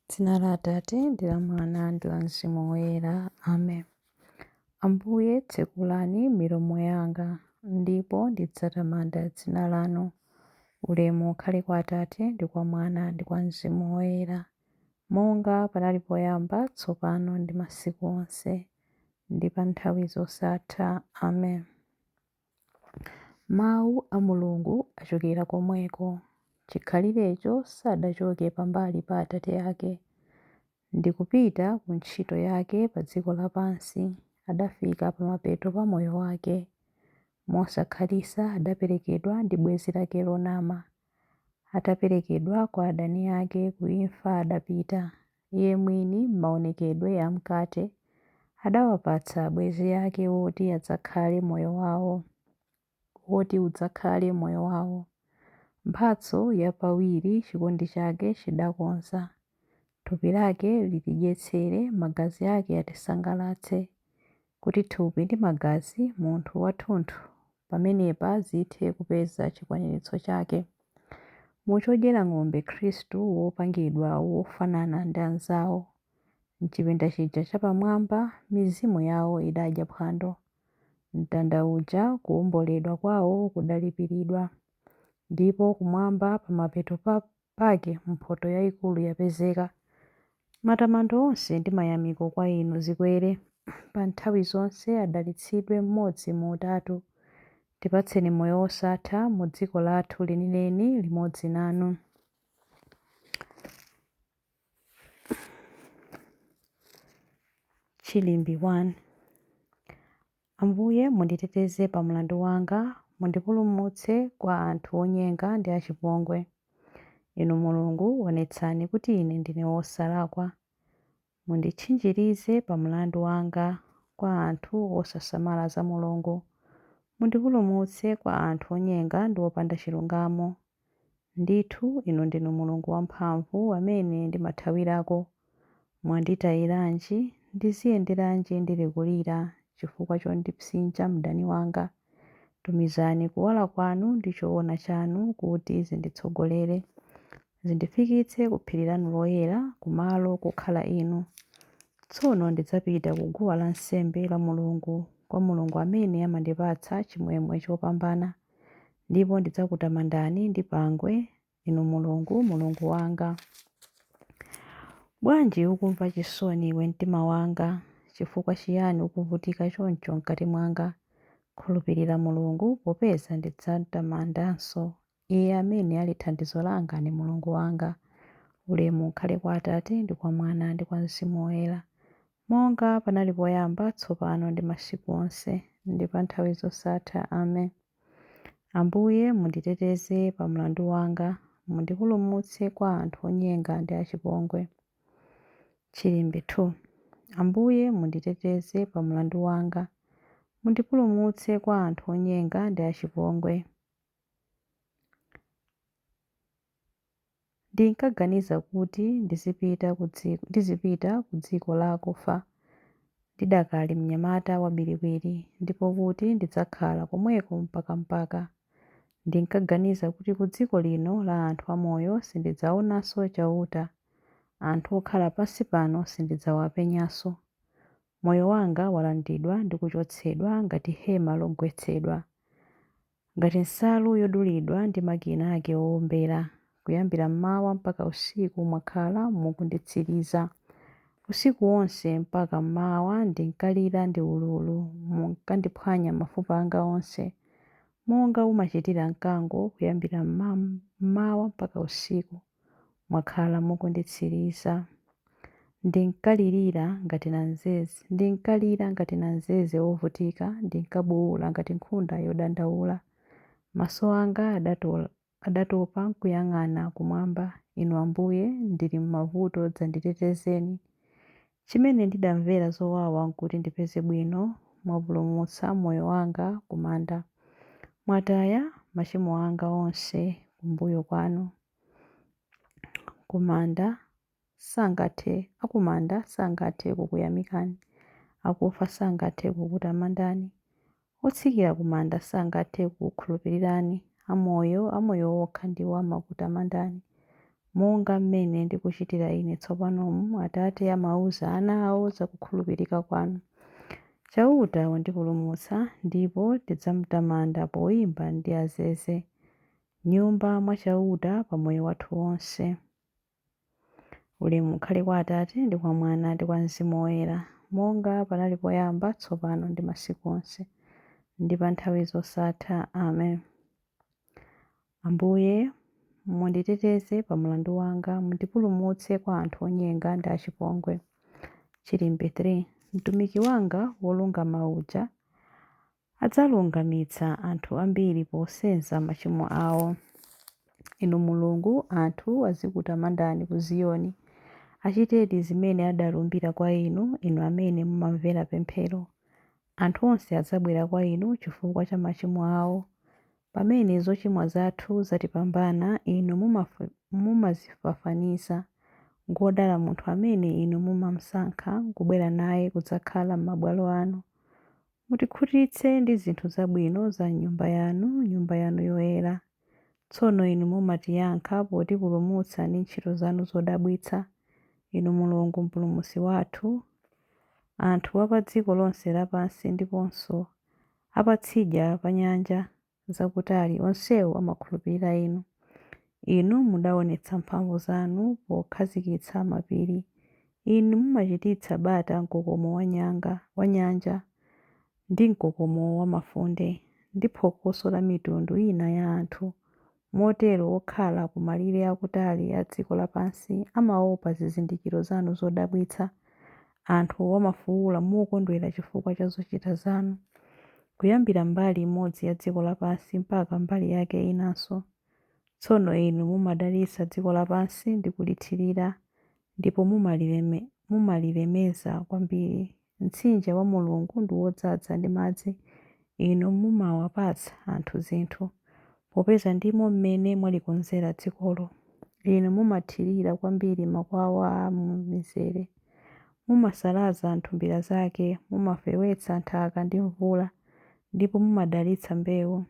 Dzina la Atate ndi la Mwana ndi la Mzimu Woyera. Amen. Ambuye, tsekulani milomo yanga, ndipo ndidzatamanda dzina lanu. Ulemu ukhale kwa Atate ndi kwa Mwana ndi kwa Mzimu Woyera, monga panali poyamba, tsopano ndi masiku onse, ndi pa nthawi zosatha. Amen. Mawu a Mulungu achokera komweko, chikhalirecho sadachoke pambali pa Atate ake. Ndi kupita ku ntchito yake pa dziko lapansi, adafika pamapeto pa moyo wake. Mosakhalitsa adaperekedwa ndi bwenzi lake lonama. Ataperekedwa kwa adani ake ku imfa adapita, iye mwini m'maonekedwe a mkate, adawapatsa abwenzi ake woti adzakhale moyo wawo, woti udzakhale moyo wawo. Mphatso yapawiri chikondi chake chidakonza. Thupi lake litidyetsere, magazi ake atisangalatse, kuti thupi ndi magazi, munthu wathunthu, pamenepa zithe kupeza chikwaniritso chake. Mu chodyera ng'ombe Khristu wopangidwa wofanana ndi anzawo. M'chipinda chija chapamwamba, mizimu yawo idadya phwando. Mtanda uja kuwomboledwa kwawo kudalipiridwa. Ndipo kumwamba pamapeto pake mphoto yaikulu yapezeka. Matamando onse ndi mayamiko kwa inu zikwere. Pa nthawi zonse adalitsidwe mmodzi mu Utatu. Tipatseni moyo wosatha mu dziko lathu lenileni limodzi nanu. Chilimbi 1. Ambuye, munditeteze pa mlandu wanga, mundipulumutse kwa anthu onyenga ndi achipongwe. Inu Mulungu, onetsani kuti ine ndine wosalakwa. Munditchinjirize pa mlandu wanga kwa anthu osasamala za Mulungu. Mundipulumutse kwa anthu onyenga ndi opanda chilungamo. Ndithu, inu ndinu Mulungu wamphamvu amene ndimathawirako. Mwanditayiranji? Ndiziyenderanji ndili kulira chifukwa chondipsinja mdani wanga? Tumizani kuwala kwanu ndi choona chanu kuti zinditsogolere, zindifikitse ku phiri lanu loyera, kumalo kokhala Inu. Tsono ndidzapita ku guwa lansembe la Mulungu, kwa Mulungu amene amandipatsa chimwemwe chopambana, ndipo ndidzakutamandani ndi pangwe, Inu Mulungu, Mulungu wanga. Bwanji ukumva chisoni iwe mtima wanga? Chifukwa chiyani ukuvutika choncho m'kati mwanga? Khulupirira Mulungu, popeza ndidzamtamandanso, Iye amene ali thandizo langa ndi Mulungu wanga. Ulemu ukhale kwa Atate ndi kwa Mwana ndi kwa Mzimu Woyera, monga panali poyamba, tsopano ndi masiku onse, ndi pa nthawi zosatha. Amen. Ambuye, munditeteze pa mlandu wanga, mundipulumutse kwa anthu onyenga ndi achipongwe. Chilimbi 2. Ambuye, munditeteze pa mlandu wanga, mundipulumutse kwa anthu onyenga ndi achipongwe. Ndinkaganiza kuti ndizipita ku dziko la akufa ndidakali mnyamata wabiriwiri, ndipo kuti ndidzakhala komweko mpakampaka. Ndinkaganiza kuti ku dziko lino la anthu amoyo sindidzaonanso Chauta, anthu okhala pansi pano sindidzawapenyanso. Moyo wanga walandidwa ndi kuchotsedwa ngati hema logwetsedwa, ngati nsalu yodulidwa ndi makina ake owombera. Kuyambira m'mawa mpaka usiku mwakhala mukunditsiriza. Usiku wonse mpaka m'mawa ndinkalira ndi ululu, munkandiphwanya mafupa anga onse, monga umachitira mkango. Kuyambira m'mawa mpaka usiku mwakhala mukunditsiriza. Ndinkalira ngati namzeze wovutika, ndinkabuula ngati nkhunda yodandaula. Maso anga adatopa nkuyang'ana kumwamba. Inu Ambuye, ndili m'mavuto, dzanditetezeni. Chimene ndidamvera zowawa nkuti ndipeze bwino, mwapulumutsa moyo wanga ku manda. Mwataya machimo anga onse kumbuyo kwanu. Akumanda sangathe kukuyamikani, akufa sangathe kukutamandani, otsikira kumanda sangathe kukukhulupirirani, amoyo okha ndiwo amakutamandani. Monga mmene ndikuchitira ine tsopanomu, atate amauza ana ao za kukhulupirika kwanu. Chauta wandipulumutsa, ndipo tidzamutamanda poimba ndi azeze, m'nyumba mwa Chauta pa moyo wathu wonse. Ulemu ukhale kwa Atate, ndi kwa Mwana, ndi kwa Mzimu Woyera, monga panali poyamba, tsopano, ndi masiku onse, ndi pa nthawi zosatha. Amen. Ambuye, munditeteze pa mlandu wanga, mundipulumutse kwa anthu onyenga ndi achipongwe. Chilimbi 3. Mtumiki wanga wolungama uja adzalungamitsa anthu ambiri posenza machimo awo. Inu Mulungu, anthu azikutamandani ku Ziyoni. Achitedi zimene adalumbira kwa inu, inu amene mumamvera pemphero. Anthu onse adzabwera kwa inu chifukwa cha machimo awo. Pamene zochimwa zathu zatipambana, inu mumazifafaniza. Ngwodala munthu amene inu mumamsankha nkubwera naye kudzakhala m'mabwalo anu. Mutikhutitse ndi zinthu zabwino za m'nyumba yanu, Nyumba yanu yoyera. Tsono inu mumatiyankha potipulumutsa ndi ntchito zanu zodabwitsa, Inu Mulungu Mpulumutsi wathu. Anthu a pa dziko lonse lapansi ndiponso a patsidya pa nyanja zakutali, onsewo amakhulupirira Inu. Inu mudaonetsa mphamvu zanu pokhazikitsa mapiri. Inu mumachititsa bata mkokomo wa nyanja ndi mkokomo wa mafunde, ndi phokoso la mitundu ina ya anthu. Motero okhala ku malire akutali a dziko lapansi amaopa zizindikiro zanu zodabwitsa. Anthu amafuula mokondwera chifukwa cha zochita zanu. Kuyambira mbali imodzi ya dziko lapansi mpaka mbali yake inanso. Tsono inu mumadalitsa dziko lapansi ndi kulithirira, ndipo mumalilemeza kwambiri. Mtsinje wa Mulungu ndi wodzaza ndi madzi, inu mumawapatsa anthu zinthu, popeza ndimo mmene mwalikonzera dzikolo. Inu mumathirira kwambiri makwawa a m'mizere, mumasalaza nthumbira zake, mumafewetsa nthaka ndi mvula, ndipo mumadalitsa mbewu.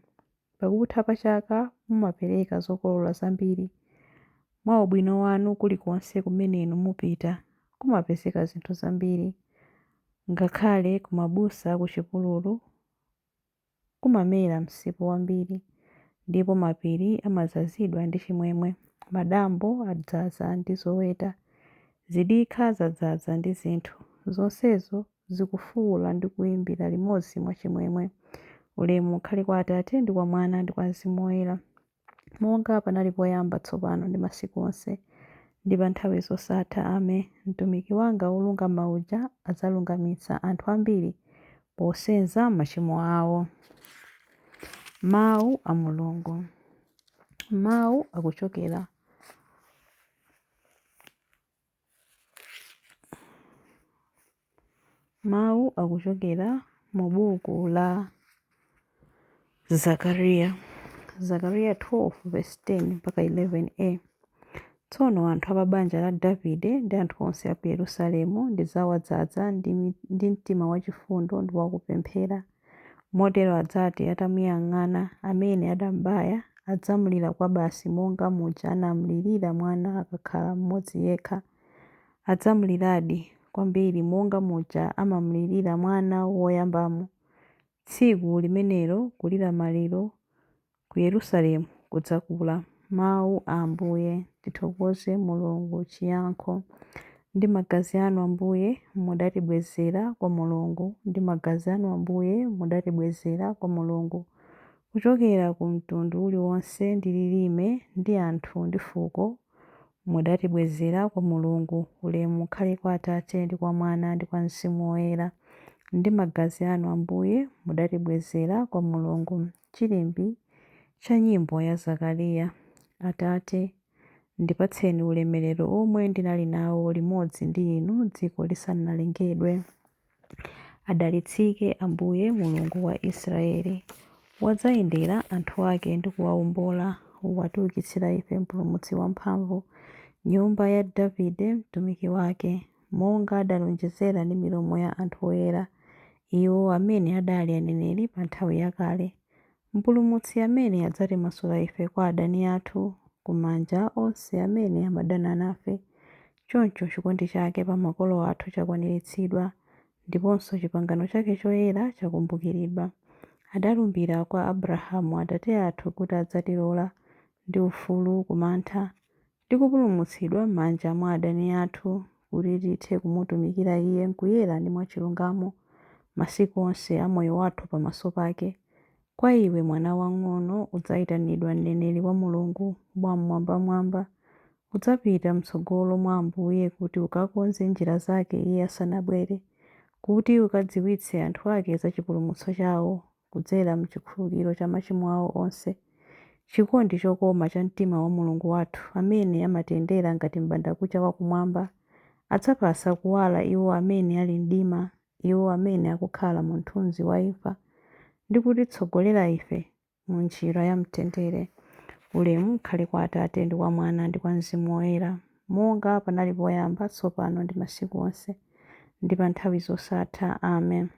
Pakutha pa chaka mumapereka zokolola zambiri. Mwa ubwino wanu kulikonse kumene inu mupita, kumapezeka zinthu zambiri. Ngakhale ku mabusa a kuchipululu kumamera msipu wambiri, ndipo mapiri amadzazidwa ndi chimwemwe. Madambo adzaza ndi zoweta, zidikha zadzaza ndi zinthu, zonsezo zikufuula ndi kuimbira limodzi mwachimwemwe. Ulemu ukhale kwa Atate, ndi kwa Mwana, ndi kwa Mzimu Woyera, monga panali poyamba, tsopano, ndi masiku onse, ndi pa nthawi zosatha. Amen. Mtumiki wanga wolungama uja adzalungamitsa anthu ambiri posenza machimo awo. Mawu a Mulungu. Mawu akuchokera Mawu akuchokera mu buku la Zakariya, Zakariya 12 verse 10 mpaka 11a. Tsono anthu a pa banja la Davide ndi anthu onse a ku Yerusalemu ndidzawadzaza ndi mtima wachifundo ndi wakupemphera. Motero adzati atamuyang'ana amene adamubaya, adzamlira kwabasi monga muja anamlirira mwana akakhala mmodzi yekha. Adzamliradi kwambiri monga muja amamlirira mwana woyambamu. Tsiku limenelo kulira maliro ku Yerusalemu kudzakula. Mawu a Ambuye. Tithokoze Mulungu. Chiyankho. Ndi magazi anu, Ambuye, mudatibwezera kwa Mulungu. Ndi magazi anu, Ambuye, mudatibwezera kwa Mulungu. Kuchokera ku mtundu uliwonse ndi lilime ndi anthu ndi fuko, mudatibwezera kwa Mulungu. Ulemu ukhale kwa Atate, ndi kwa Mwana, ndi kwa Mzimu Woyera. Ndi magazi anu, Ambuye, mudatibwezera kwa Mulungu. Chilimbi cha nyimbo ya Zakariya. Atate, ndipatseni ulemerero omwe ndinali nawo limodzi ndi Inu dziko lisanalengedwe. Adalitsike Ambuye Mulungu wa Israeli, wadzayendera anthu ake ndi kuwaombola, watiukitsira ife Mpulumutsi wamphamvu, nyumba ya Davide mtumiki wake, monga adalonjezera ndi milomo ya anthu oyera, iwo amene adali aneneri pa nthawi yakale. Mpulumutsi amene adzatimasula ife kwa adani athu, kumanja onse amene amadana nafe. Choncho chikondi chake pa makolo athu chakwaniritsidwa, ndiponso chipangano chake choyera chakumbukiridwa. Adalumbira kwa Abrahamu atate athu kuti adzatilola ndi ufulu kumantha, ndi kupulumutsidwa m'manja mwa adani athu, kuti tithe kumutumikira Iye m'kuyera ndi mwachilungamo masiku onse a moyo wathu pamaso pake. Kwa iwe mwana wamng'ono udzayitanidwa mneneri wa Mulungu Wam'mwambamwamba. Udzapita m'tsogolo mwa Ambuye kuti ukakonze njira zake Iye asanabwere, kuti ukadziwitse anthu ake za chipulumutso chawo kudzera m'chikhululukiro cha machimo awo onse. Chikondi chokoma cha mtima wa Mulungu wathu, amene amatiyendera ngati m'bandakucha wakumwamba, adzapatsa kuwala iwo amene ali mdima, iwo amene akukhala mu mthunzi wa imfa, ndi kutitsogolera ife mu njira ya mtendere. Ulemu ukhale kwa Atate ndi kwa Mwana ndi kwa Mzimu Woyera, monga panali poyamba, tsopano ndi masiku onse, ndi pa nthawi zosatha. Amen.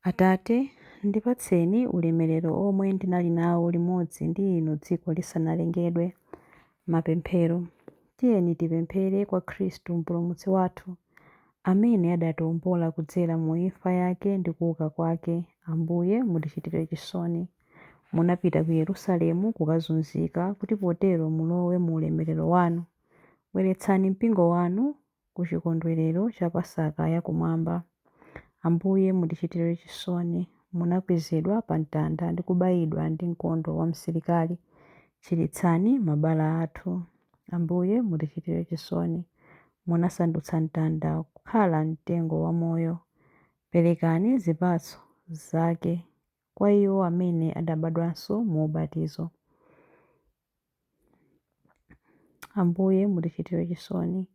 Atate, ndipatseni ulemerero omwe ndinali nawo limodzi ndi inu dziko lisanalengedwe. Mapemphero. Tiyeni tipemphere kwa Khristu Mpulumutsi wathu, amene adatiwombola kudzera mu imfa yake ndi kuuka kwake. Ambuye mutichitire chisoni. Munapita ku Yerusalemu kukazunzika, kuti potero mulowe mu ulemerero wanu. Bweretsani mpingo wanu ku chikondwerero cha Pasaka yakumwamba. Ambuye mutichitire chisoni. Munakwezedwa pa mtanda ndi kubayidwa ndi mkondo wa msilikali. Chiritsani mabala athu. Ambuye mutichitire chisoni. Munasandutsa mtanda kukhala mtengo wamoyo. Perekani zipatso zake kwa iwo amene adabadwanso mu ubatizo. Ambuye mutichitire chisoni.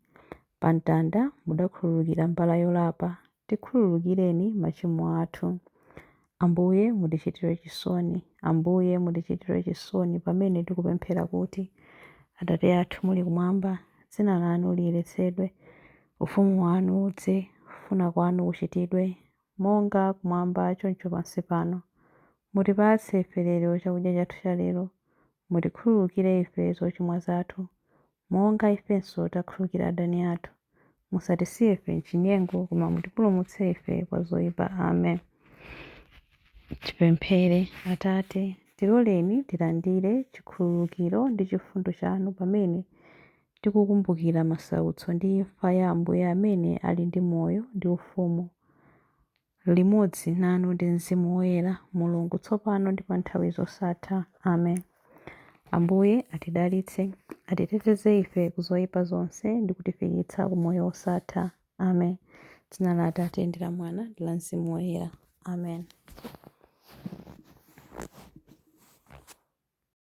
Pa mtanda mudakhululukira mbala yolapa. Tikhululukireni machimo athu. Ambuye mutichitire chisoni. Ambuye mutichitire chisoni pamene tikupemphera kuti, Atate athu muli kumwamba, dzina lanu liyeretsedwe, ufumu wanu udze, kufuna kwanu kuchitidwe, monga kumwamba choncho pansi pano. Mutipatse ife lero chakudya chathu cha lero. Mutikhululukire ife zochimwa zathu, monga ifenso takhululukira adani athu. Musatisiye ife m'chinyengo, koma mutipulumutse ife kwa zoyipa. Amen. Tipemphere. Atate, tiloleni tilandire chikhululukiro ndi chifundo chanu pamene tikukumbukira masautso ndi imfa ya Ambuye amene ali ndi moyo ndi ufumu limodzi nanu ndi Mzimu Woyera, Mulungu, tsopano ndi pa nthawi zosatha. Amen. Ambuye atidalitse, atiteteze ife ku zoyipa zonse ndi kutifikitsa ku moyo wosatha. Amen. Dzina la Atate ndi la Mwana ndi la Mzimu Woyera. Amen.